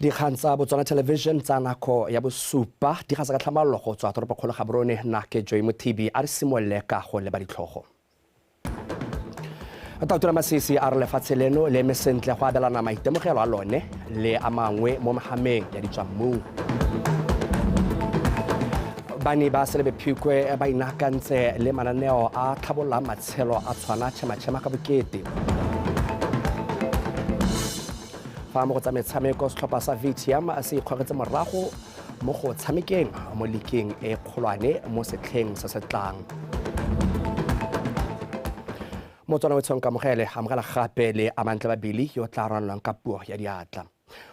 Dikgang tsa Botswana Television tsa nako ya bosupa di gasa ka tlhamallo go tswa toropokgolo Gaborone. Nna ke Joy Mothibi. A re simolole ka go leba ditlhogo. Tautona Masisi a re lefatshe leno le eme sentle go abelana maitemogelo a lone le a mangwe mo megameng ya ditswammung. Bani ba Selebi Phikwe ba inaakantse le mananeo a tlhabololang matshelo a tshwana tšhematšhema ka bokete. Fa mo go tsa metshameko, setlhopha sa VTM se ikgogetse morago mo go tshamekeng mo liking e kgolwane mo setlheng se se tlang. Motswana o tshong kamogele amogela gape le Amantle Babili yo tla rwalelwang ka puo ya diatla.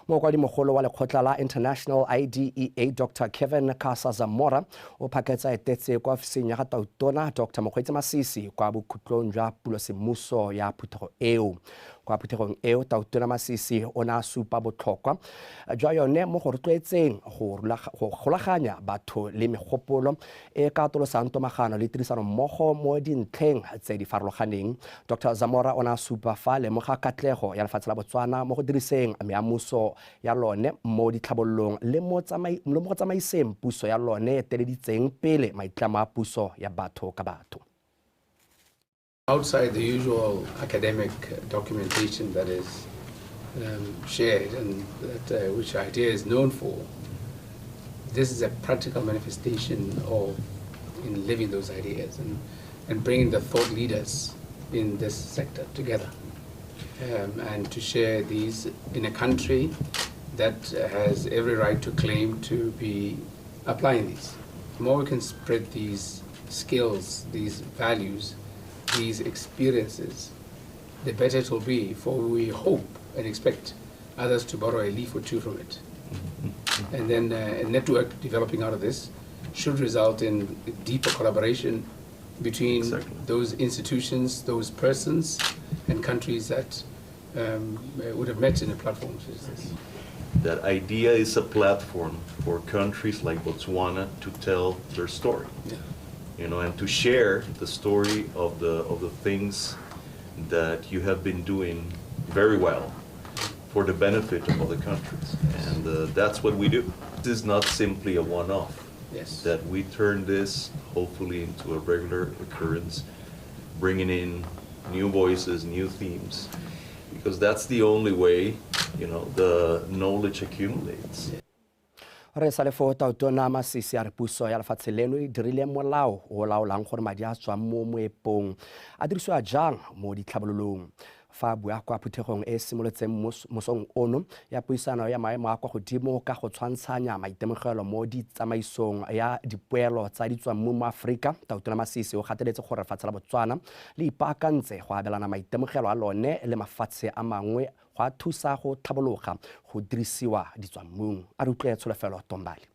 Mokwadi-mogolo wa lekgotla la International IDEA Dr Kevin Casazamora o phaketsa etetse kwa ofising ya ga Tautona Dr Mokgweetsi Masisi kwa bokhutlong jwa pulosemmuso ya phuthego eo. Kwa phuthegong eo, Tautona Masisi o ne a supa botlhokwa jwa yone mo go rotloetseng go golaganya batho le megopolo e ka atolosang tomagano le tirisanommogo mo dintlheng tse di farologaneng. Dr Zamora o ne a supa fa lemoga katlego ya lefatshe la Botswana mo go diriseng meamuso ya lone mo ditlhabololong le mo go tsamaiseng puso ya lone e eteleditseng pele maitlamo a puso ya batho ka batho. Outside the usual academic documentation that is shared and that which IDEA is known for, this is a practical manifestation of in living those ideas and bringing the thought leaders in this sector together and to share these in a country that has every right to claim to be applying these. The more we can spread these skills, these values, these experiences, the better it will be, for we hope and expect others to borrow a leaf or two from it. And then a network developing out of this should result in deeper collaboration between those institutions, those persons, and countries that would have met in a platform such as this. That IDEA is a platform for countries like Botswana to tell their story. Yeah. And to share the story of the things that you have been doing very well for the benefit of other countries. And that's what we do. This is not simply a one-off. Yes. That we turn this hopefully into a regular occurrence, bringing in new voices, new themes, because that's the only way, the knowledge accumulates. Yeah. Re sa le fo, Tautona Masisi a re puso ya lefatshe leno e dirile molao o laolang gore madi a tswang mo moepong a dirisiwa jang mo ditlhabololong. Fa a bua kwa phuthegong e simolotseng mosong ono ya puisano ya maemo a kwa godimo ka go tshwantshanya maitemogelo mo ditsamaisong ya dipoelo tsa ditswammung mo Aforika, Tautona Masisi o gateletse gore lefatshe la Botswana le ipaakantse go abelana maitemogelo a lone le mafatshe a mangwe go a thusa go tlhabologa go dirisiwa ditswammung. A re utlwe Tsholofelo Tombale.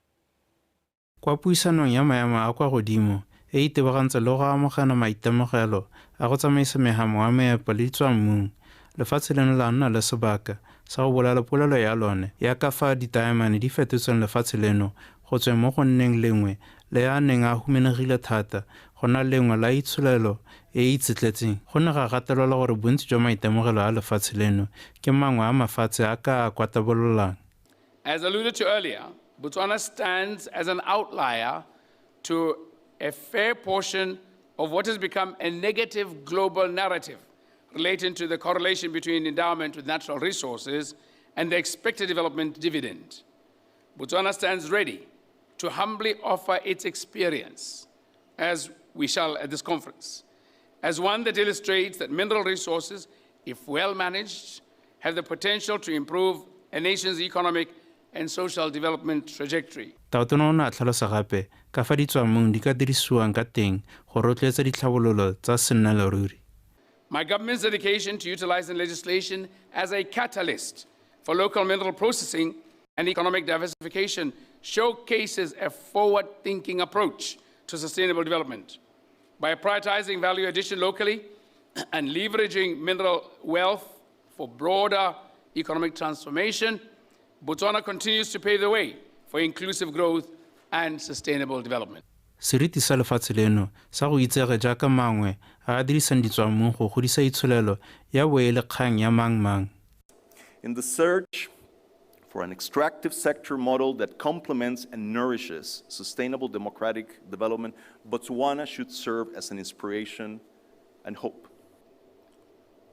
Kwa puisanong ya maemo a kwa godimo e itebagantse le go amogela maitemogelo a go tsamaisa mehamo wa meepo le ditswammung, lefatshe leno la nna le sebaka sa go bolela polelo ya lone ya ka fa ditaemane di fetotseng lefatshe leno go tsweng mo go nneng lengwe le a neng a humanegile thata go nna lengwe la itsholelo e itshetletseng. Go ne ga gatelelwa gore bontsi jwa maitemogelo a lefatshe leno ke mangwe a mafatshe a ka a kwatabololang. As alluded to earlier, Botswana stands as an outlier to a fair portion of what has become a negative global narrative relating to the correlation between endowment with natural resources and the expected development dividend. Botswana stands ready to humbly offer its experience, as we shall at this conference, as one that illustrates that mineral resources, if well managed, have the potential to improve a nation's economic and social development trajectory. Tautona o ne a tlhalosa gape ka fa ditswammung di ka dirisiwang ka teng go rotloetsa ditlhabololo tsa sennelaruri. My government's dedication to utilizing legislation as a catalyst for local mineral processing and economic diversification showcases a forward-thinking approach to sustainable development. By prioritizing value addition locally and leveraging mineral wealth for broader economic transformation, Botswana continues to pave the way for inclusive growth and sustainable development. Seriti sa lefatshe leno sa go itsege jaaka mangwe a a dirisang ditswammung go godisa itsholelo ya bo e le kgang ya mang mang. In the search For an extractive sector model that complements and nourishes sustainable democratic development, Botswana should serve as an inspiration and hope.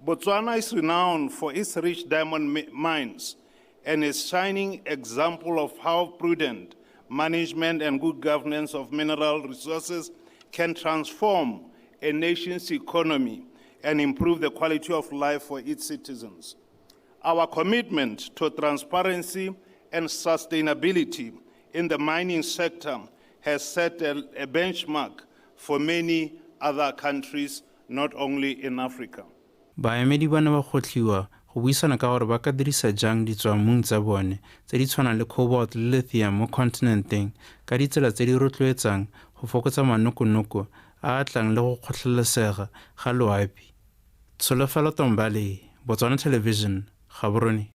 Botswana is renowned for its rich diamond mines and a shining example of how prudent management and good governance of mineral resources can transform a nation's economy and improve the quality of life for its citizens. Our commitment to transparency and sustainability in the mining sector has set a benchmark for many other countries, not only in Africa. Baemedi ba ne ba gwetlhiwa go buisana ka gore ba ka dirisa jang ditswammung tsa bone tse di tshwanang le cobalt le lithium mo kontinenteng ka ditsela tse di rotloetsang go fokotsa manokonoko a a tlang le go kgotlelesega ga loapi. Tsholofelo Tombale, Botswana Television, Gaborone.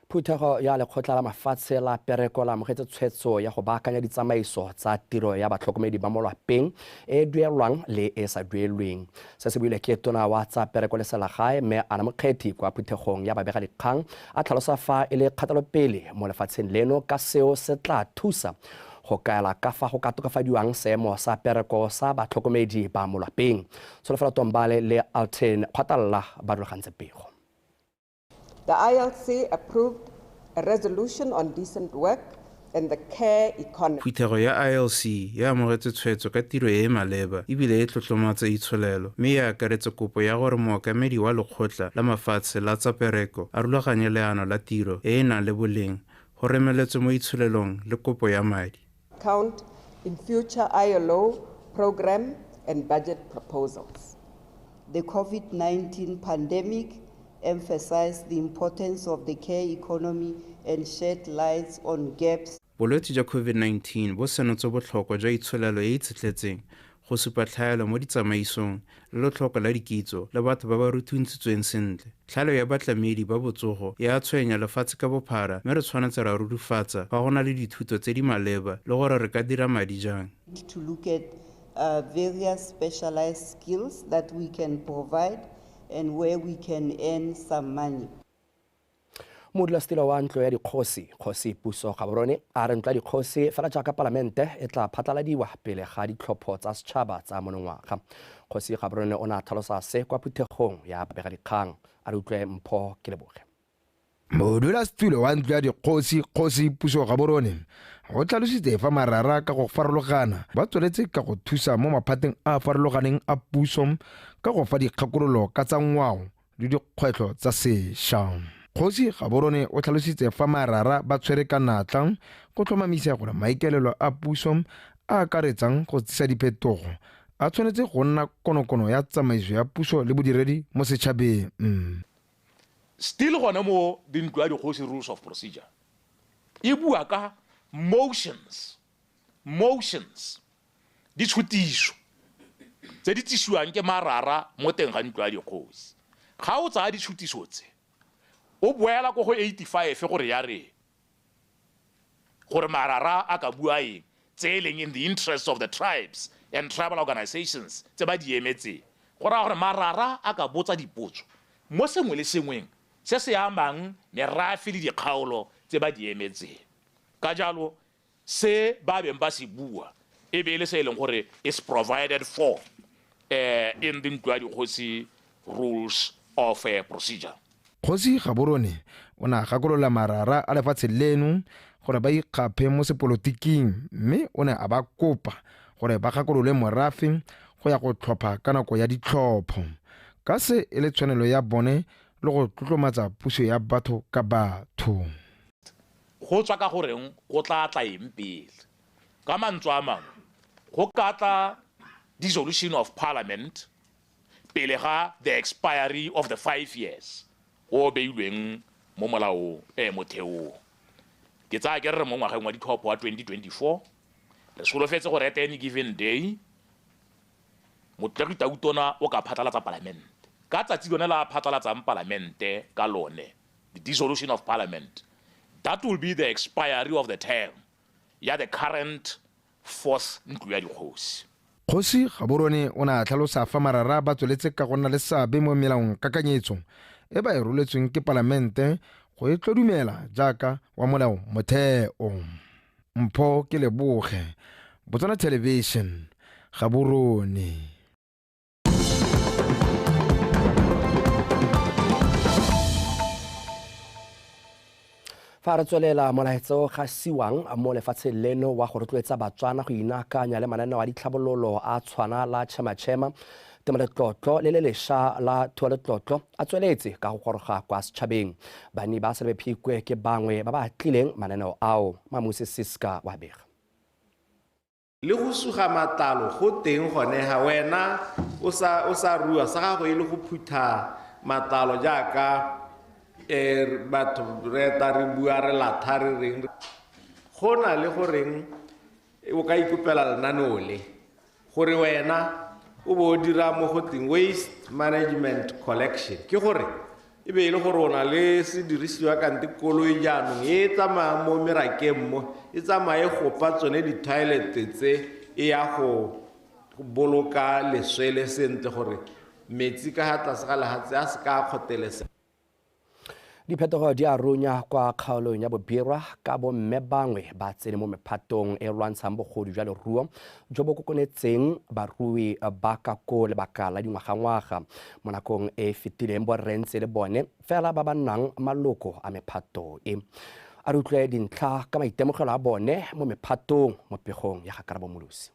Phuthego ya lekgotla la mafatshe la pereko la amogetse tshwetso ya go baakanya ditsamaiso tsa tiro ya batlhokomedi ba mo lwapeng e e duelwang le e sa duelweng. Se se buile ke tona wa tsa pereko le selegae mme Ana Mokgethi kwa phuthegong ya babegadikgang a tlhalosa fa e le kgatelopele mo lefatsheng leno ka seo se tla thusa go kaela ka fa go ka tokafadiwang seemo sa pereko sa batlhokomedi ba mo lwapeng. Tsholofelo Tombale le Alton Kgwatalla ba rulagantse pego. The ILC approved a resolution on decent work and the care economy. Phuthego ya ILC e amogetse tshwetso ka tiro e e maleba ebile e tlotlomatsa itsholelo mme e akaretse kopo ya gore mookamedi wa lekgotla la mafatshe la tsa pereko a rulaganye leano la tiro e e nang le boleng go remeletswe mo itsholelong le kopo ya madi. Count in future ILO program and budget proposals. The COVID-19 pandemic emphasized the importance of the care economy and shed lights on gaps. Bolwetse jwa COVID-19 bo senotse botlhokwa jwa itsholelo e e itshetletseng go supa tlhaelo mo ditsamaisong le letlhoko la dikitso le batho ba ba ruthuntshitsweng sentle. Tlhaelo ya batlamedi ba botsogo e a tshwenya lefatshe ka bophara mme re tshwanetse ra rurifatsa fa go na le dithuto tse di maleba le gore re ka dira madi jang. To look at various specialized skills that we can provide and where we can earn some money. Modulasetilo wa ntlo ya dikgosi, Kgosi Puso Gaborone, a re ntlo ya dikgosi fela jaaka palamente e tla phatlaladiwa pele ga ditlhopho tsa setšhaba tsa monongwaga. Kgosi Gaborone o ne a tlhalosa se kwa phuthegong ya babegadikgang. A re utlwe Mpho Keleboge. Modulasetulo wa ntlo ya dikgosi, Kgosi Puso Gaborone, o tlhalositse fa marara ka go farologana ba tsweletse ka go thusa mo maphateng a a farologaneng a puso ka go fa dikgakololo ka tsa ngwao le dikgwetlho tsa sešwa. Kgosi Gaborone o tlhalositse fa marara ba tshwere ka natla go tlhomamisa gore maikaelelo a puso a akaretsang go tsisa diphetogo a tshwanetse go nna konokono ya tsamaiso ya puso le bodiredi mo setšhabeng. Still gone mo dintlo ya dikgosi rules of procedure e bua ka motions, ditshutiso tse di tsisiwang ke marara mo teng ga ntlo ya dikgosi. Ga o tsaya ditshutiso tse o boela ko go 85 gore ya re gore marara a ka bua eng tse e leng in the interest of the tribes and tribal organizations tse ba di emetseng. Go raya gore marara a ka botsa dipotso mo sengwe le sengweng se se amang merafe le dikgaolo tse ba di emetseng. Ka jalo se ba beng ba se bua e be e le se e leng gore is provided for in the ntlo ya dikgosi rules of procedure. Kgosi Gaborone o ne a gakolola marara a lefatshe leno gore ba ikgaphe mo sepolotiking mme o ne a ba kopa gore ba gakolole morafe go ya go tlhopha ka nako ya ditlhopho ka se e le tshwanelo ya bone le go tlotlomatsa puso ya batho ka batho. Go tswa ka goreng go tla tla eng pele. Ka mantswe a mangwe go ka tla dissolution of parliament pele ga the expiry of the 5 years o beilweng mo molao motheong. Ke tsaya ke re mo ngwageng wa ditlhopho wa 2024 re solofetse gore at any given day Motlotlegi Tautona o ka phatlalatsa palamente. Ka tsatsi lone la phatlalatsang palamente ka lone, the dissolution of parliament, that will be the expiry of the term ya the current fourth ntlo ya dikgosi. Kgosi Gaborone o ne a tlhalosa fa marara ba tsweletse ka go nna le seabe mo melaong kakanyetso e ba e roletsweng ke palamente go e tlodumela jaaka wa molao motheo. Mpho ke leboge, Botswana Television, Gaborone. Fa re tswelela molaetsa o gasiwang mo lefatsheng leno wa go rotloetsa Batswana go inaakanya le mananeo a ditlhabololo a tshwana la Chema-Chema, Temoletlotlo le le lešwa la Thuoletlotlo a tsweletse ka go goroga kwa setšhabeng. Banni ba Selebi Phikwe ke bangwe ba ba tlileng mananeo ao. Mamuse Siska wa bega. Le go suga matlalo go teng gone ga wena o sa rua sa gago e le go phutha matlalo jaaka batho re ta re bua re latha re reng go na le goreng o ka ikopela lenaneo le gore wena o bo o dira mo go teng waste management collection ke gore e be e le gore o na le sedirisiwa kante koloi jaanong e tsamaya mo merakeng mo e tsamaye gopa tsone di-toilet tse e ya go boloka leswele sentle gore metsi ka ga tlase ga lehatshe a se ka a kgotelesega. Diphetogo di a runya kwa kgaolong ya Bobirwa ka bomme bangwe ba tsene mo mephatong e lwantshang bogodu jwa leruo jo bo kokonetseng barui ba ka ko lebaka la dingwagangwaga. Mo nakong e fetileng borre ntse le bone fela ba ba nnang maloko a mephato e. A re utlwe dintlha ka maitemogelo a bone mo mephatong mo pegong ya ga Karabo Molosi.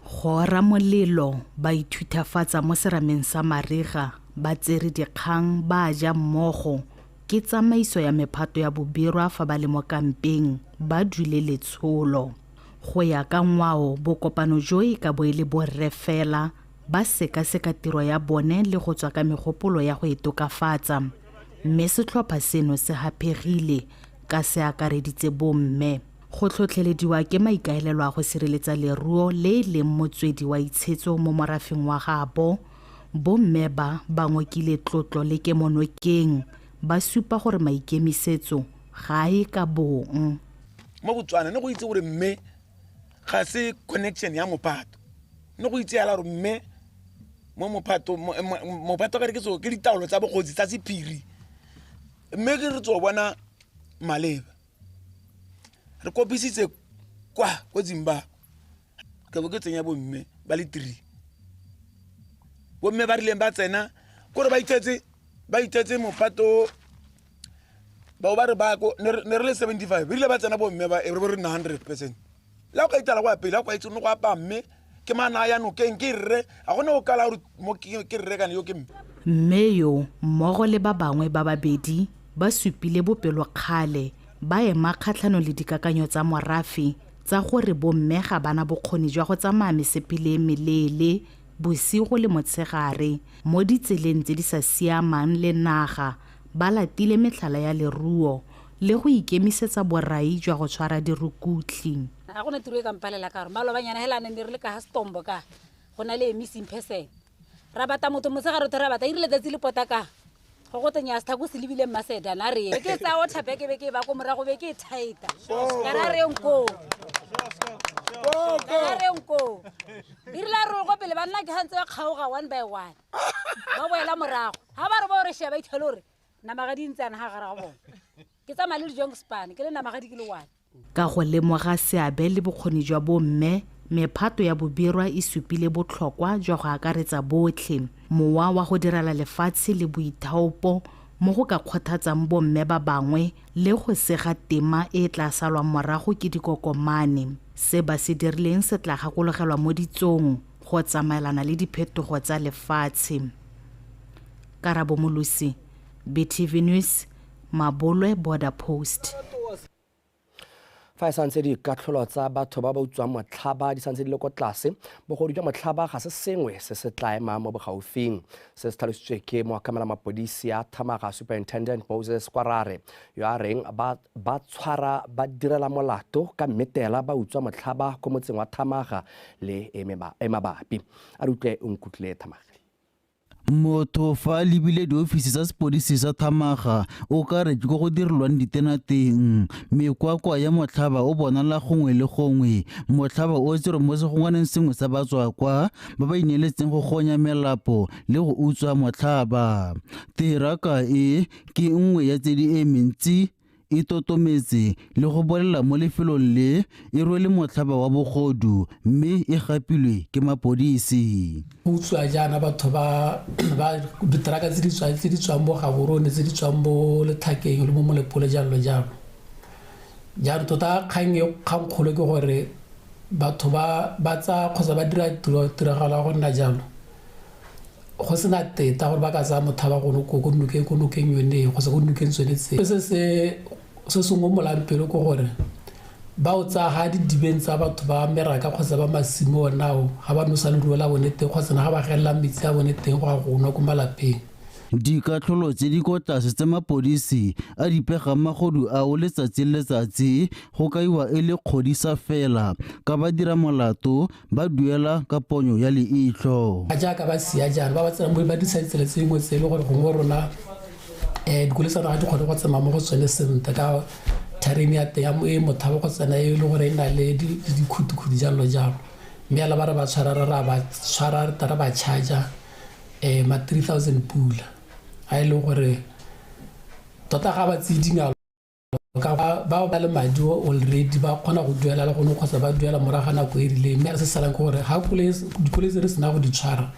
Go ora molelo ba ithuthafatsa mo serameng sa mariga ba tsere dikgang ba ja mmogo ke tsamaiso ya mephato ya Bobirwa fa ba le mo kampeng ba dule letsholo. Go ya ka ngwao bokopano jo e ka bo e le borre fela ba sekaseka tiro ya bone le go tswa ka megopolo ya go e tokafatsa, mme setlhopha seno se haphegile ka se akareditse bomme. Go tlhotlhelediwa ke maikaelelo a go sireletsa leruo le e leng motswedi wa itshetso mo morafeng wa gaabo, bomme ba ba ngokile tlotlo le kemonokeng ba supa gore maikemisetso ga e ka bong. Mo Botswana ne go itse gore mme ga se connection ya mophato, ne go itse yala gore mme mo mophato mophato ka re ke so ke ditaolo tsa bogosi tsa sephiri, mme ke re tso bona maleba re kopisitse kwa ko Zimbabwe ke bo ke tsenya bomme ba le 3. Bomme ba rileng ba tsena kore ba itsetse mophato bao ba re ba ko ne re le 75 rile ba tsena bomme ba e re re 100%. La o ka itala go ya pele, la o ka itse no go apa mme ke mana ya nokeng ke rre a gone o kala gore mo ke rre kana yo ke mme. Mme yo mmogo le ba bangwe ba babedi ba supile bopelokgale ba ema kgatlhanong le dikakanyo tsa morafe tsa gore bomme ga bana bokgoni jwa go tsamaya mesepele e meleele bosigo le motshegare mo ditseleng tse di sa siamang le naga, ba latile metlhala ya leruo le go ikemisetsa borai jwa go tshwara dirukutlhi. Ga gona tiro e ka mpalela ka gore malobanyana hela ne re le ka ga setombo ka go na le missing person ra bata motho motshegare re ra bata e rile tsatsi le pota ka go go tenya sethako se lebile mmasedana re ke tsa o thape ke be ke ba ko morago be ke thaita ka ra reng ko ka reng ko e rile a re ko pele ba nna ke gantse ba kgaoga one by one ba boela morago ga ba re ba ore sheba ithele gore namagadi ntsana ga gare ga bone ke tsamaya le dijong span ke le namagadi ke le one. Ka go lemoga seabe le bokgoni jwa bomme, mephato ya Bobirwa e supile botlhokwa jwa go akaretsa botlhe, mowa wa go direla lefatshe le boithaopo mo go ka kgothatsang bomme ba bangwe le go sega tema e tla salwang morago ke dikokomane. Se ba se dirileng se tla gakologelwa mo ditsong go tsamaelana le diphetogo tsa lefatshe. Karabo Molosi, BTV News, Mabolwe Border Post. Fa e santse dikatlholo tsa batho ba ba utswang motlhaba di santse di le ko tlase, bogodu jwa motlhaba ga se sengwe se se tla emang mo bogaufing. Se se tlhalositswe ke mookamela mapodisi a Thamaga Superintendent Moses Kwarare yo a reng ba tshwara ba direla molato ka mmetela ba utswa motlhaba ko motseng wa Thamaga le e mabapi. A re utlwe o nkutlwile Thamaga. Motho fa a lebile diofisi tsa sepodisi sa Thamaga o ka re ke ko go direlwang ditena teng. Mekwakwa ya motlhaba o bonala gongwe le gongwe. Motlhaba o tserwe mo segongwaneng sengwe sa batswakwa ba ba ineeletseng go gonya melapo le go utswa motlhaba. Teraka e ke nngwe ya tse di emeng tsi e totometse le go bolela mo lefelong le e rwele motlhaba wa bogodu mme e gapilwe ke mapodisi. Go utswa jaana batho ba diteraka tse di tswang bo Gaborone, tse di tswang bo Letlhakeng le mo Molepole jalo le jalo. Jaanong tota kgang e kgangkgolo ke gore batho ba tsaya kgotsa ba dira tiragalo ya go nna jalo go sena teta gore ba ka tsaya mothaba gone ko nokeng yone kgotsa ko nokeng tsone tse. Se se ngomolang pelo ke gore ba o tsaya ga didibeng tsa batho ba meraka kgotsa ba masimo onao ga ba nosa leruo la bone teng kgotsa ga ba gelela metsi a bone teng go ya go nwa ko malapeng. Dikatlholo tse di ko tlase tsa mapodisi a di pegang magodu ao letsatsi le letsatsi go kaiwa e le kgodisa fela ka ba dira molato ba duela ka ponyo ya leitlho. Jaaka ba sia jaana ba ba tsenang ba dirisa ditsela tse dingwe tse e le gore gongwe rona dikoloi tsa rona ga di kgone go tsamaya mo go tsone sentle ka terrain ya teng e mothaba go tsena e le gore e na le dikhutikhuti jalo jalo. Mme ala ba re ba tshwara re ba tshwara re ba charge ma 3000 pula. A e le gore tota ga ba tseye dingalo ka ba le madi already ba kgona go duela le gone kgotsa ba duela morago ga nako e rileng. Mme re se salang ke gore ga dikoloi tse re sena go di tshwara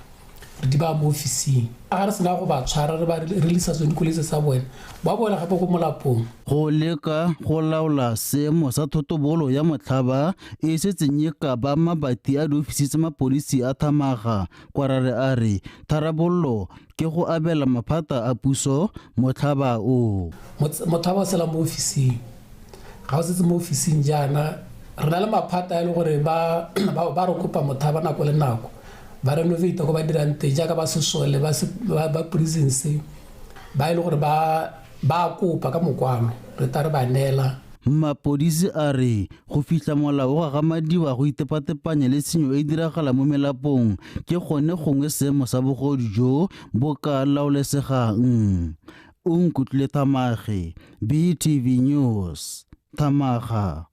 re di ba mo ofising. Ga re sena go ba tshwara re ba releasa tsone dikoloi tse tsa bone ba boela gape ko molapong. Go leka go laola seemo sa thotobolo ya motlhaba e setseng e ka ba mabati a diofisi tsa mapodisi a Thamaga. Kwarare a re tharabololo ke go abela maphata a puso motlhaba o. Motlhaba o sela mo ofising. Ga o setse mo ofising jaana re na le maphata a e le gore ba re kopa motlhaba nako le nako. Ba renovate ko ba dirang teng jaaka ba sesole ba prisons ba e le gore ba kopa ka mokwalo re ta re ba neela. Mapodisi a re go fitlha molao o gagamadiwa go itepatepanya le tshenyo e diragala mo melapong ke gone gongwe seemo sa bogodu jo bo ka laolesegang. Onkutlwile Thamage, BTV News, Thamaga.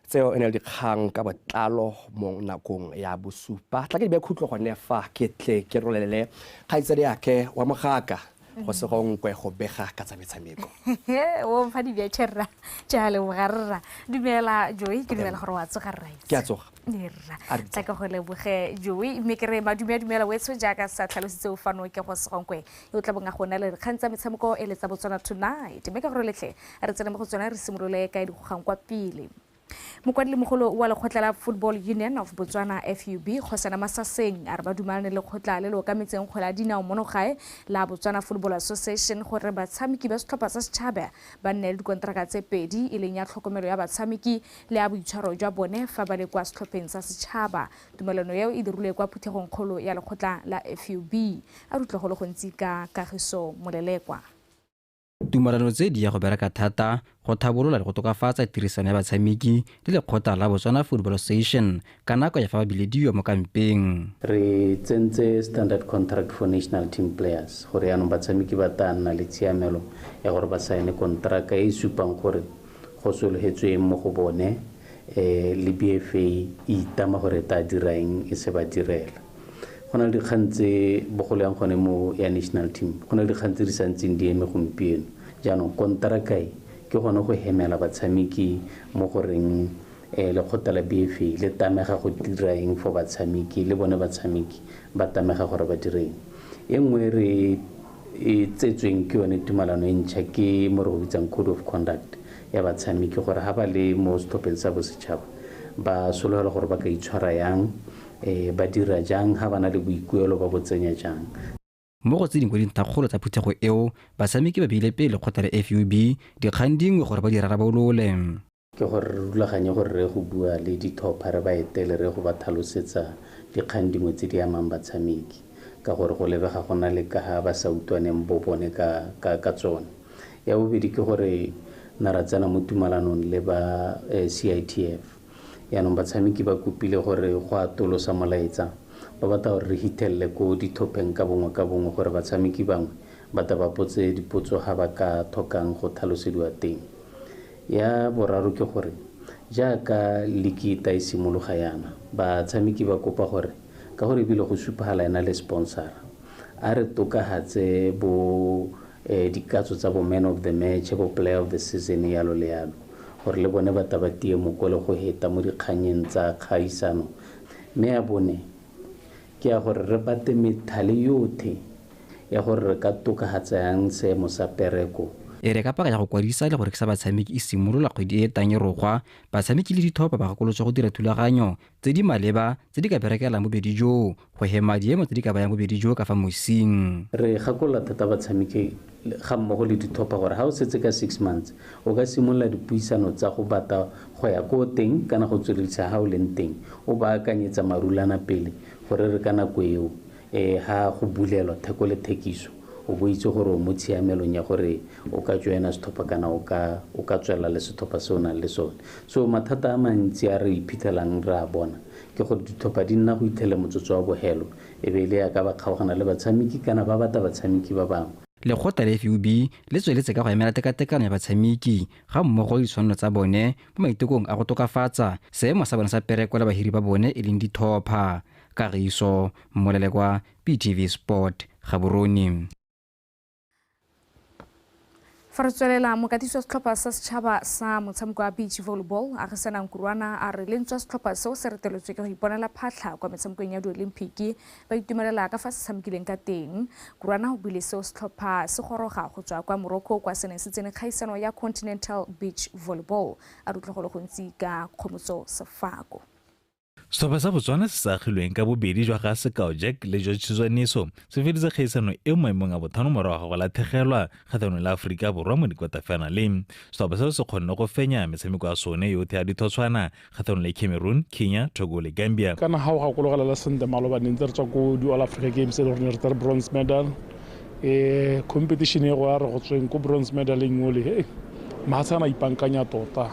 Tseo e ne le dikgang ka botlalo mo nakong ya bosupa. Tla ke di be khutlo gone fa ke tle ke rolelele kgaitsadi yake wa mogaka go se gongwe go bega ka tsa metshameko. O mfa di bja tša leboga rra. Dumela Joy, ke dumela gore wa tsoga rra. Ke a tsoga. Rra. Tla ke go leboge Joy, mme ke re madumela wetso jaaka sa tlhalositse o fano ke go se gongwe. O tla bonga go na le dikgang tsa metshameko e le tsa Botswana Tonight. Mme ka gore letle re tsene mo go tsona re simolole ka dikgang kwa pele. Mokwadi mogolo wa lekgotla la Football Union of Botswana FUB Kgosana Masaseng a re ba dumalane le lekgotla le le okametseng kgwele ya dinao mono gae la Botswana Football Association gore batshameki ba setlhopha sa setšhaba ba nne le dikonteraka tse pedi e leng ya tlhokomelo ya batshameki le ya boitshwaro jwa bone fa ba le kwa setlhopheng sa setšhaba. Tumelano eo e dirilwe kwa phuthegong kgolo ya lekgotla la FUB. A re utlwe go le gontsi ka Kagiso Molelekwa. Tumelano tse di ya go bereka thata go thabolola le go tokafatsa tirisano ya batshameki le lekgotla la Botswana Football Association ka nako ya fa ba bilediwa mo kampeng. Re tsentse standard contract for national team players gore yaanong batshameki ba tla nna le tshiamelo ya gore ba saene kontraka e e supang gore go sologetsweng mo go bone, le BFA e itama gore e tla dira eng e se ba direla. Go na le dikgang tse bogolo yang gone mo ya national team, go na le dikgang tse di santseng di eme gompieno. Jaanong konteraka e ke gone go hemela batshameki mo goreng lekgotla la BFA le tamega go dira eng for batshameki, le bone batshameki ba tamega gore ba direng. E nngwe re e tsetsweng ke yone tumalano e ntšha ke mo re go bitsang code of conduct ya batshameki gore ga ba le mo setlhopheng sa bosetšhaba ba sologela gore ba ka itshwara yang, ba dira jang, ga ba na le boikuelo ba bo tsenya jang. Mo go tse dingwe dintlhakgolo tsa phuthego eo, batshameki ba beile pele lekgotla la FUB dikgang dingwe gore ba di rarabolole. Ke gore re rulaganye gore re go bua le ditlhopha, re ba etele, re go ba tlhalosetsa dikgang dingwe tse di amang batshameki. Ka gore go lebega go na le ka ga ba sa utlwaneng bo bone ka tsone. Ya bobedi ke gore na ra tsena mo tumalanong le ba CITF. Yaanong batshameki ba kopile gore go atolosa molaetsa, ba batla gore re hithelele ko dithopheng ka bongwe ka bongwe gore batshameki bangwe ba ta ba potse dipotso ga ba ka tlhokang go tlhalosediwa teng. Ya boraro ke gore jaaka liki ta e simologa yana, batshameki ba kopa gore ka gore ebile go supagala ena le sponsor, a re tokagatse bo dikatso tsa bo man of the match, bo player of the season, yalo le yalo, gore le bone ba ta ba tie moko le go heta mo dikganyeng tsa kgaisano. Mme ya bone ke ya gore re bate methale yotlhe ya gore re ka tokagatsa yang seemo sa pereko. E re ka paka ya go kwadisa le go rekisa batshameki e simolola kgwedi e tang e rogwa, batshameki le dithopa ba gakolotswe go dira thulaganyo tse di maleba tse di ka berekelang bobedi joo go hema diemo tse di ka bayang bobedi joo ka fa mosing. Re gakolola thata batshameki ga mmogo le dithopa gore ga o setse ka 6 months o ka simolola dipuisano tsa go bata go ya ko teng kana go tsweledisa ga o leng teng, o baakanyetsa marulana pele gore re ka nako eo ha go bulelwa theko le thekiso o bo itse gore o mo tshiamelong ya gore o ka joina setlhopha kana o ka tswelela le setlhopha se o nang le sone. So mathata a mantsi a re iphitlhelang re a bona ke gore ditlhopha di nna go itlhele motsotso wa bogelo e be e le yaka ba kgaogana le batshameki kana ba batla batshameki ba bangwe. Lekgotla la FUB le tsweletse ka go emela tekatekano ya batshameki ga mmogo le ditshwanelo tsa bone mo maitekong a go tokafatsa seemo sa bone sa pereko le bahiri ba bone e leng ditlhopha. Kagiso Molelekwa, BTV Sport, Gaborone. Fa re tswelela, mokatisi wa setlhopha sa setšhaba sa motshameko wa beach volleyball Agisanang Kurwana a re lentswe setlhopha seo se reteletswe ke go iponela phatlha kwa metshamekong ya diolimpiki, ba itumelela ka fa se tshamekileng ka teng. Kurwana o buile seo setlhopha se goroga go tswa kwa Morocco kwa se neng se tsene kgaisano ya Continental Beach Volleyball. A re utlwe go le gontsi ka Kgomotso Sefako. Setlhopha sa Botswana se se agilweng ka bobedi jwa ga Sekao Jack le George Tshizwaniso se feditse kgaisano e mo maemong a botlhano morago ga go latlhegelwa kgatlhanong le Aforika Borwa mo dikwatafinaleng. Setlhopha seo se kgonne go fenya metshameko ya sone yotlhe ya ditshotshwana kgatlhanong le Cameroon, Kenya, Togo le Gambia. Kana ga o gakologela le sentle maloba ne ntse re tswa ko di-All Africa Games e le gore ne re tsere bronze medal. Competition e go ya re go tsweng ko bronze medaleng ole, mahatshe a na ipankanya tota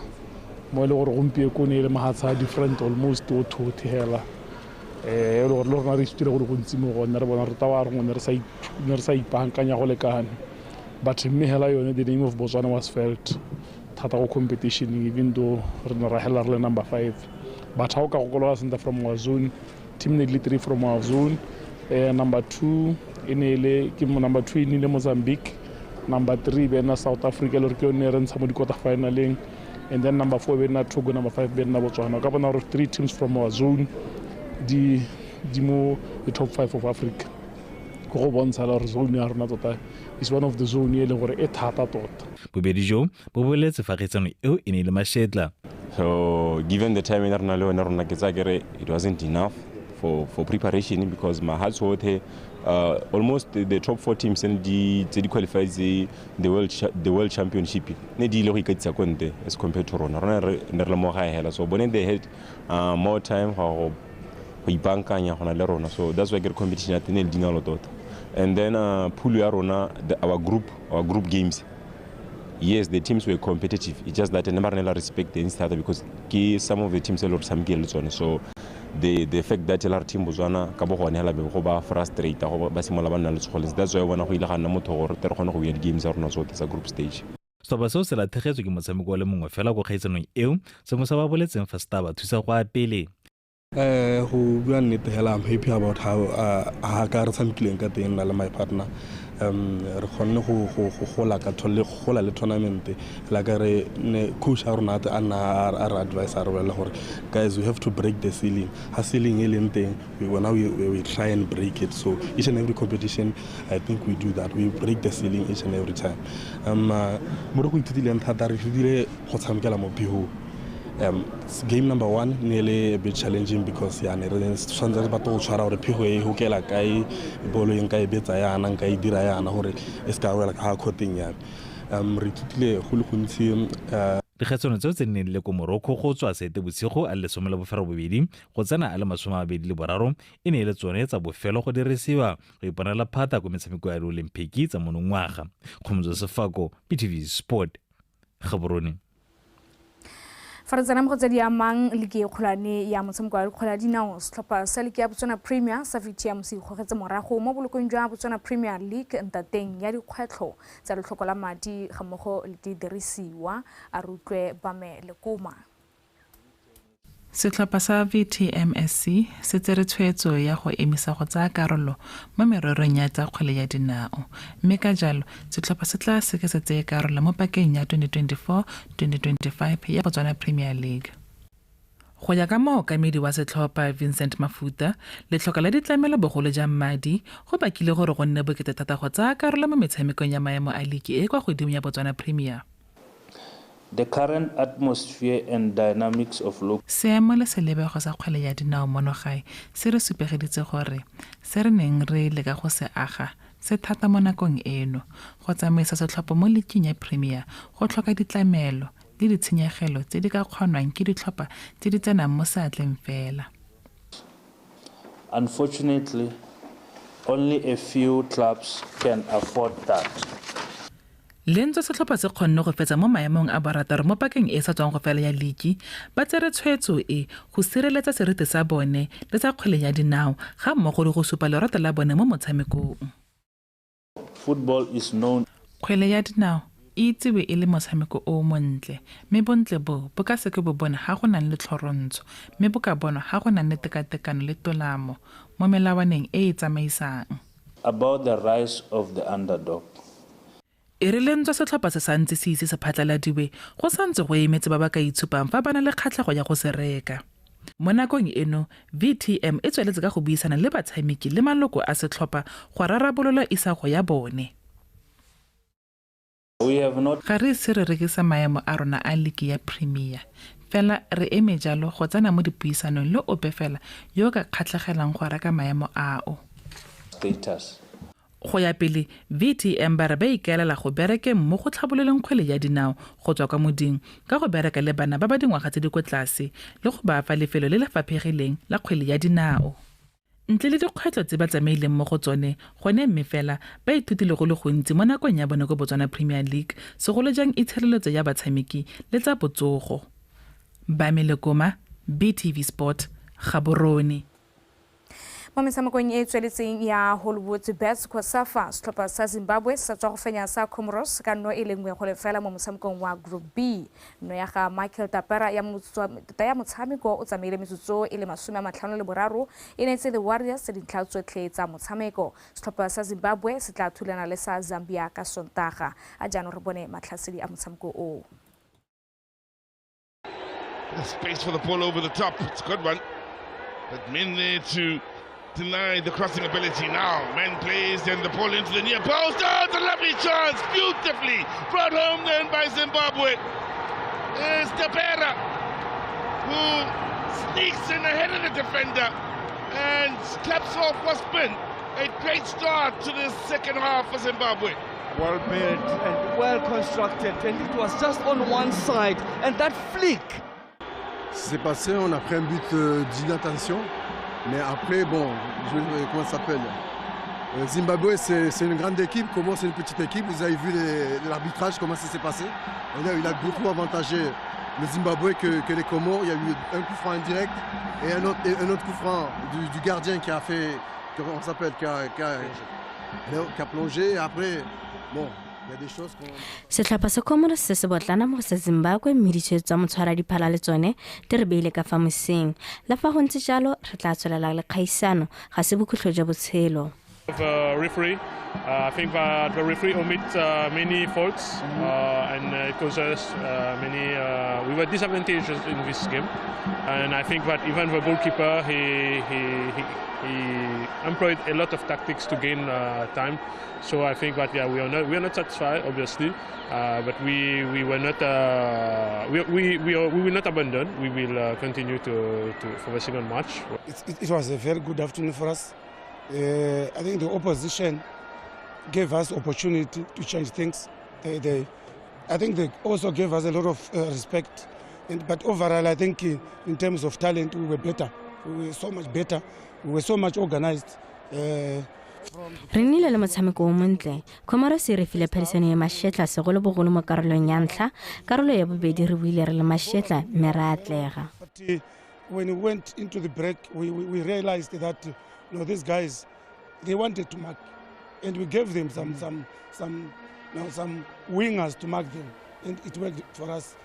mo e le gore gompieko ne e le mahatshe a different almost o thothe hela. E le gore le rona re ithutile go le gontsi mo go one, re bona re tawa re ne re sa ipaakanya go lekane. But mme hela yone the name of Botswana was felt thata go competition, even though re ne ra hela re le number 5. But ha o ka gokologa sentle from our zone, team ne le 3 from our zone. Number 2 e ne le ke number 2 e ne le Mozambique, number 3 be nna South Africa le gore ke yone re ntsha mo di-quarter finaleng. And then number 4 be nna Togo, number 5 be nna Botswana. Ka bona gore 3 teams from our zone di mo the top 5 of Africa. Go bontsha gore zone ya rona tota is one of the zone e leng gore e thata tota. Bobedi jo bo boletse fa kgaisano eo e ne e le mašetla. So given the time e re na le yone rona ke tsaya kere it wasn't enough for preparation because mahatshe otlhe almost the top 4 teams and di tse di qualified the world championship ne di ile go ikatisa ko ntle as compared to rona re ne re le mo gae hela. So bone they had more time go ipankanya gona le rona, so that's why ke re competition ya teng e le dinalo tota. And then pool ya rona, our group games, yes, the teams were competitive. It's just that never nela respect the each because ke some of the teams e le gore tshamekile le tsone, so the fact that LR team Botswana ka bo gone hela be go ba frustrate go ba simola ba nna le tshogolense. That's why bona go ile ga nna motho gore re kgone go win games tsa rona tsotlhe tsa group stage. Setlhopha seo se latlhegetswe ke motshameko wa le mongwe fela ko kgaisanong eo, sengwe sa ba boletseng fa se tla ba thusa go ya pele. Go bua nnete hela, I'm happy about how ha ka re tshamekileng ka teng nna le my partner. Re kgonne go gola ka gola le tournament la ka re ne coach a rona a nna a re advise a re bolela gore guys, we have to break the ceiling. Ha ceiling e leng teng, we try and break it. So each and every competition, I think we do that. We break the ceiling each and every time. Mo re go ithutileng thata, re ithutile go tshamekela mo phehong. Game number 1 nearly a bit challenging because ya ne re tshwanetse re batla go tshwara gore phego e hokela kae, bolo e nka e betsa yana, nka e dira yana gore e se ka wela ka kgoteng ya me. Re ithutile go le gontsi. Dikgaisano tseo tse neng le ko Morocco go tswa Seetebosigo a le 18 go tsena a le 23 e ne e le tsone tsa bofelo go dirisiwa go iponela phata ko metshameko ya Olimpiki tsa monongwaga. Kgomotso Sefako, BTV Sport, Gaborone. Fa re tsena mo go tse di amang liki e kgolwane ya motshameko wa dikgwele ya dinao, setlhopha sa liki ya Botswana Premier sa VTM se ikgogetse morago mo bolokong jwa Botswana Premier League ntateng ya dikgwetlho tsa letlhoko la madi ga mmogo le didirisiwa. A re utlwe Bame Lekoma. Setlhopha sa VTMSC se tsere tshwetso ya go emisa go tsaya karolo mo mererong ya tsa kgwele ya dinao, mme ka jalo setlhopha se tla seke se tseye karolo mo pakeng ya 2024-2025 ya Botswana Premier League. Go ya ka mookamedi wa setlhopha Vincent Mafuta, letlhoko la ditlamelo bogolo jang madi go bakile gore go nne bokete thata go tsaya karolo mo metshamekong ya maemo a liki e kwa godimo ya Botswana Premier. The current atmosphere and dynamics of local Seemo le selebego sa kgwele ya dinao mono gae se re supegeditse gore se re neng re leka go se aga se thata mo nakong eno. Go tsamaisa setlhopha mo liking ya Premier go tlhoka ditlamelo le ditshenyegelo tse di ka kgonwang ke ditlhopha tse di tsenang mo seatleng fela. Unfortunately, only a few clubs can afford that. Le ntswa setlhopha se kgonne go fetsa mo maemong a barataro mo pakeng e sa tswang go fela ya liki, ba tsere tshwetso e go sireletsa seriti sa bone le sa kgwele ya dinao ga mmogo le go supa lerato la bone mo motshamekong. Football is known. Kgwele ya dinao e itsiwe e le motshameko o montle, mme bontle bo bo ka seke bo bone ga go nang le tlhorontsho, mme bo ka bonwa ga go nang le tekatekano le tolamo mo melawaneng e e tsamaisang. About the rise of the underdog. E re le ntswa setlhopha se santse se ise se phatlaladiwe, go santse go emetse ba ba ka itshupang fa ba na le kgatlhego ya go se reka. Mo nakong eno, VTM e tsweletse ka go buisana le batshameki le maloko a setlhopha go rarabolola isago ya bone. Ga re ise re rekisa maemo a rona a liki ya Premier, fela re eme jalo go tsena mo dipuisanong le ope fela yo o ka kgatlhegelang go reka maemo ao. Status. Go ya pele, VTM ba re ba ikaelela go bereke mo go tlhabololeng kgwele ya dinao go tswa kwa moding ka go bereka le bana ba ba dingwaga tse di kwa tlase le go ba fa lefelo le le faphegileng la kgwele ya dinao. Ntle le dikgwetlho tse ba tsamaileng mo go tsone, gone mme fela ba ithutile go le gontsi mo nakong ya bone ko Botswana Premier League, segolo jang itshireletso ya batshameki le tsa botsogo. Bame Lekoma, BTV Sport, Gaborone. Mo metshamekong e tsweletseng ya Hollywood Bets COSAFA, setlhopha sa Zimbabwe sa tswa go fenya sa Comoros ka 0-1 mo motshamekong wa Group B. No ya ga Michael Tapera ya motshameko o tsamaile metsotso e le 53 e neetse the Warriors dintlha tsotlhe tsa motshameko. Setlhopha sa Zimbabwe se tla thulana le sa Zambia ka Sontaga. A jaanong re bone matlhasedi a motshameko o. The space for the ball over the top. It's a good one. But men there to deny the crossing ability now. Man plays and the ball into the near post. Oh, it's a lovely chance. Beautifully brought home then by Zimbabwe. It's Tapera who sneaks in ahead of the defender and claps off what's been a great start to the second half for Zimbabwe. Well built and well constructed, and it was just on one side, and that flick. C'est passé, on a pris un but d'inattention. Mais après, bon, comment ça s'appelle? Zimbabwe, c'est une grande équipe. Comment c'est une petite équipe? Vous avez vu l'arbitrage, comment ça s'est passé. Il a beaucoup avantagé le Zimbabwe que les Comores. Il y a eu un coup franc indirect et un autre coup franc du gardien qui a fait, comment ça s'appelle, qui a plongé. Et après, bon. Setlhopha sa Comoros se se botlana mo go sa Zimbabwe mme ditshwetso tsa motshwara diphala le tsone di re beile ka fa moseng. Le fa go ntse jalo, re tla tswelela le kgaisano, ga se bokhutlo jwa botshelo. The referee, I think that the referee omit many faults and it caused us many. We were disadvantaged in this game, and I think that even the goalkeeper he employed a lot of tactics to gain time. So I think that yeah, we are not satisfied, obviously, but we were not we will not abandon. We will continue to for the second match. It was a very good afternoon for us. I think the opposition gave us opportunity to change things. They I think they also gave us a lot of respect. But overall, I think in terms of talent, we were better. We were so much better. We were so much organized. Re nnile le motshameko o montle. Comoros e re file phadisano e mašetla segolobogolo mo karolong ya ntlha. Karolo ya bobedi re buile re le mašetla mme re atlega. But when we went into the break, we realized that these guys, they wanted to mark, and we gave them some wingers to mark them, and it worked for us.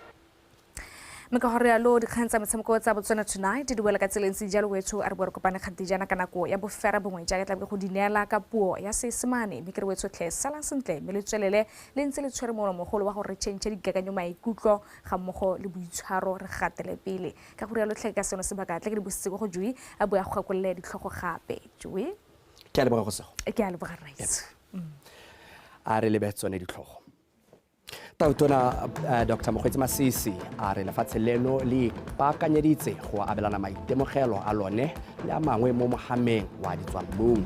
Mme ka gore yalo dikgang tsa metshameko tsa Botswana Tonight di duela ka tsela e ntse jalo wetsho a re bo re kopane kgante jaana ka nako ya bofera bongwe jaaka tla be go di neela ka puo ya Seesemane mme ke re wetsho tlhe salang sentle mme le tswelele le ntse le tshwere molomogolo wa gore re change dikakanyo maikutlo ga mmogo le boitshwaro re gatele pele ka gore yalo tlhe ka seno sebaka tle ke di busitse go Joey a bua go gakolole ditlhogo gape. Joey, ke a leboga go sego. Ke a leboga rights. A re lebe tsone ditlhogo. Tautona Dr. Mokgweetsi Masisi a re lefatshe leno le ipaakanyeditse go abelana maitemogelo a lone le a mangwe mo mohameng wa ditswammung.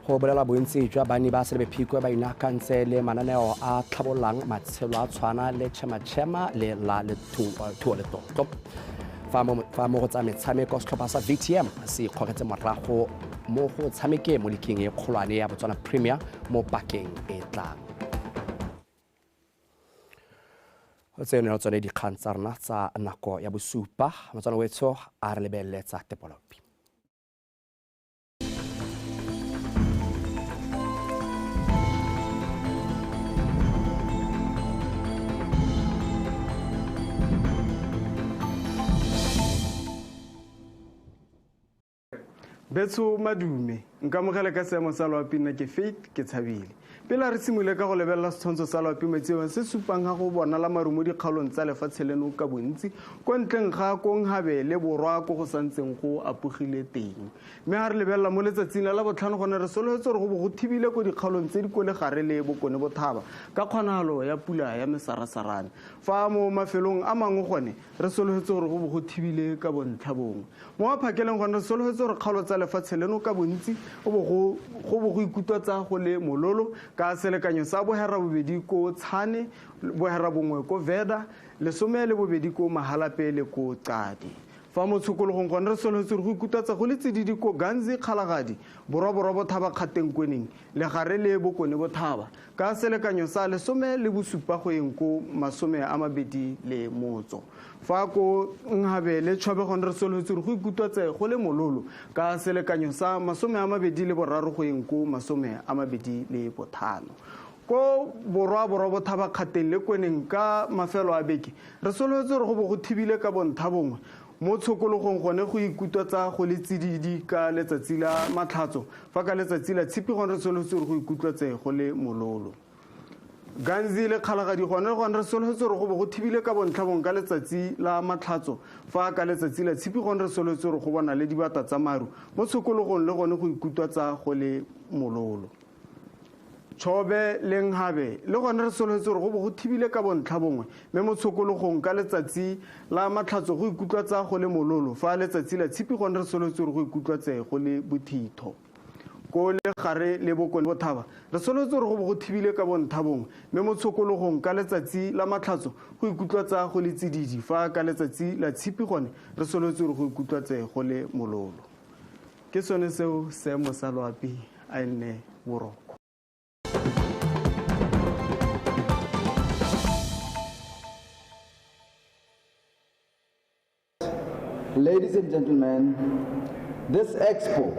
Go bolela bontsi jwa banni ba Selebi Phikwe ba inaakantse le mananeo a tlhabololang matshelo a tshwana le Chema-Chema le la Thuo Letlotlo. Fa mo go tsa metshameko setlhopha sa VTM se ikgogetse morago mo go tshameke mo liking e kgolwane ya Botswana Premier mo pakeng e tlang. Tseno tsone dikgang tsa rona tsa nako ya bosupa. Motswana wetsho a re lebelele tsa tepolopi. Betso madume nkamogele ka seemo sa loapi nna ke Faith ke tshabile. Pele re simole ka go lebelela setshwantsho sa loapi metseong se supang ga go bonala maru mo dikgaolong tsa lefatshe leno ka bontsi ko ntleng ga Konghabe le Borwa ko go santseng go apogile teng. Mme ga re lebelela mo letsatsing la botlhano gone re solofetse gore go bo go thibile ko dikgaolong tse di ko legare le Bokone Bothaba ka kgonagalo ya pula ya mesarasarane. Fa mo mafelong a mangwe gone re solofetse gore go bo go thibile ka bontlha bongwe. Mo maphakeleng gone re solofetse gore kgaolo tsa lefatshe leno ka bontsi go bo go ikutlwa tsa go le mololo ka selekanyo sa 8.5 ko Tshane, 9.1 ko Veda, 12 ko Mahalapye le ko Qadi. Fa mo tshokologong gone re solofetse gore go ikutlwa go le tsididi ko Ganzi Kgalagadi, Borwa Bothaba Kgateng Kweneng, Legare le Bokone Bothaba ka selekanyo sa 17 go yeng ko 23. Fa ko Nhabe le Chobe gone re solofetse gore go ikutlwa go le mololo ka selekanyo sa 23 go yeng ko 25. Ko Borwa Bothaba Kgateng le Kweneng ka mafelo a beke re solofetse gore go bo go thibile ka bontlha bongwe. Mo tshokologong gone go ikutlwa tsa go le tsididi ka letsatsi la matlhatso, fa ka letsatsi la tshipi gone re solofetse gore go ikutlwa tse go le mololo. Ganzi le Kgalagadi gone re solofetse gore go bo go thibile ka bontlha bongwe ka letsatsi la matlhatso, fa ka letsatsi la tshipi gone re solofetse gore go bona le dibata tsa maru. Mo tshokologong le gone go ikutlwa tsa go le mololo. Chobe le Nhabe le gone re solofetse gore go bo go thibile ka bontlha bongwe mme mo tshokologong ka letsatsi la matlhatso go ikutlwa tsa go le mololo, fa letsatsi la tshipi gone re solofetse gore go ikutlwa tse go le bothitho. Ko Legare le Bokone Bothaba re solofetse gore go bo go thibile ka bontlha bongwe mme mo tshokologong ka letsatsi la matlhatso go ikutlwa tsa go le tsididi, fa ka letsatsi la tshipi gone re solofetse gore go ikutlwa tse go le mololo. Ke sone seo seemo sa loapi a nne boroko. Ladies and gentlemen, this expo